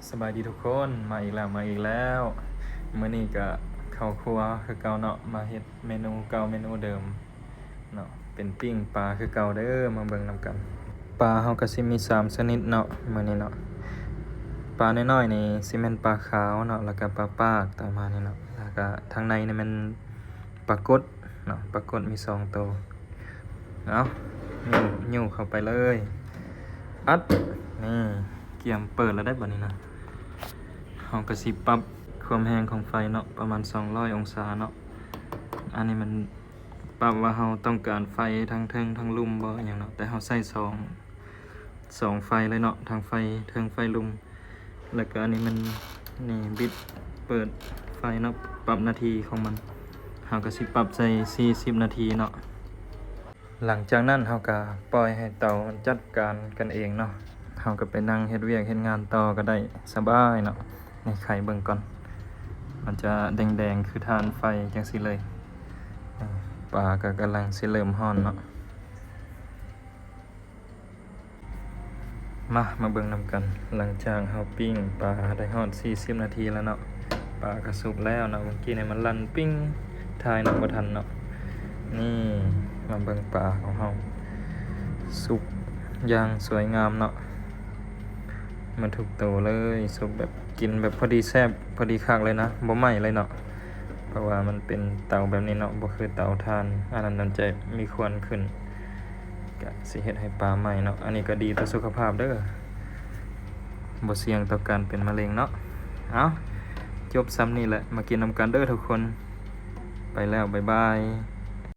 ສະບາຍດີທຸກຄົນ ມາອີກແລ້ວ ມາອີກແລ້ວ. ມື້ນີ້ກະເຂົ້າຄົວຄືເກົ່າເນາະ ມາເຮັດເມນູເກົ່າເມນູເດີມເນາະ ເປັນປີ້ງປາຄືເກົ່າເດີ. ມາເບິ່ງນຳກັນ ປາເຮົາກະຊິມີສາມຊະນິດເນາະ ມື້ນີ້ເນາະ. ປານ້ອຍໆນີ້ຊິແມ່ນປາຂາວເນາະ ແລ້ວກະປາປາກຕາມມານີ້ເນາະ ແລ້ວກະທາງໃນນີ້ແມ່ນປາກົດເນາະ ປາກົດມີສອງໂຕ. ເອົາ ຍູ້ ຍູ້ເຂົ້າໄປເລີຍ ອັດ. ນີ້ ກຽມເປີດແລ້ວໄດ໋ ບາດນີ້ນະ. ເຮົາກະຊິປັບຄວາມແຮງຂອງໄຟເນາະ ປະມານສອງຮ້ອຍອົງສາເນາະ. ອັນນີ້ມັນປັບວ່າເຮົາຕ້ອງການໄຟທັງເທິງທັງລຸ່ມບໍ່ອີ່ຫຍັງເນາະ ແຕ່ເຮົາໃຊ້ສອງ ສອງໄຟເລີຍເນາະ ທັງໄຟເທິງໄຟລຸ່ມ. ແລ້ວກະອັນນີ້ມັນ ນີ້ ບິດເປີດໄຟເນາະ ປັບນາທີຂອງມັນ ເຮົາກະຊິປັບໃສ່ສີ່ສິບນາທີເນາະ. ຫຼັງຈາກນັ້ນເຮົາກະປ່ອຍໃຫ້ເຕົາມັນຈັດການກັນເອງເນາະ ເຮົາກະໄປນັ່ງເຮັດວຽກເຮັດງານຕໍ່ກະໄດ້ສະບາຍເນາະ. ນີ້ ໄຂເບິ່ງກ່ອນ ມັນຈະແດງໆຄືຖ່ານໄຟຈັ່ງຊີ້ເລີຍ. ປາກະກຳລັງຊິເລີ່ມຮ້ອນເນາະ. ມາ ມາເບິ່ງນຳກັນ ຫຼັງຈາກເຮົາປີ້ງປາໄດ້ຮອດສີ່ສິບນາທີແລ້ວເນາະ ປາກະສຸກແລ້ວເນາະ. ເມື່ອກີ້ນີ້ມັນລັ່ນປີ້ງ ຖ່າຍນຳບໍ່ທັນເນາະ. ນີ້ ມາເບິ່ງປາຂອງເຮົາ ສຸກຢ່າງສວຍງາມເນາະ ໝົດທຸກໂຕເລີຍ. ສຸກແບບ ກິນແບບພໍດີແຊບ ພໍດີຄັກເລີຍນະ ບໍ່ໄໝ້ເລີຍເນາະ ເພາະວ່າມັນເປັນເຕົາແບບນີ້ເນາະ ບໍ່ຄືເຕົາຖ່ານ ອັນນັ້ນມັນຈະມີຄວັນຂຶ້ນ. ກະຊິເຮັດໃຫ້ປາໄໝ້ເນາະ. ອັນນີ້ກະດີຕໍ່ສຸຂະພາບເດີ ບໍ່ສ່ຽງຕໍ່ການເປັນມະເຮັງເນາະ. ເອົາ ຈົບຊ່ຳນີ້ແຫຼະ ມາກິນນຳກັນເດີທຸກຄົນ. ໄປແລ້ວ ບາຍບາຍ.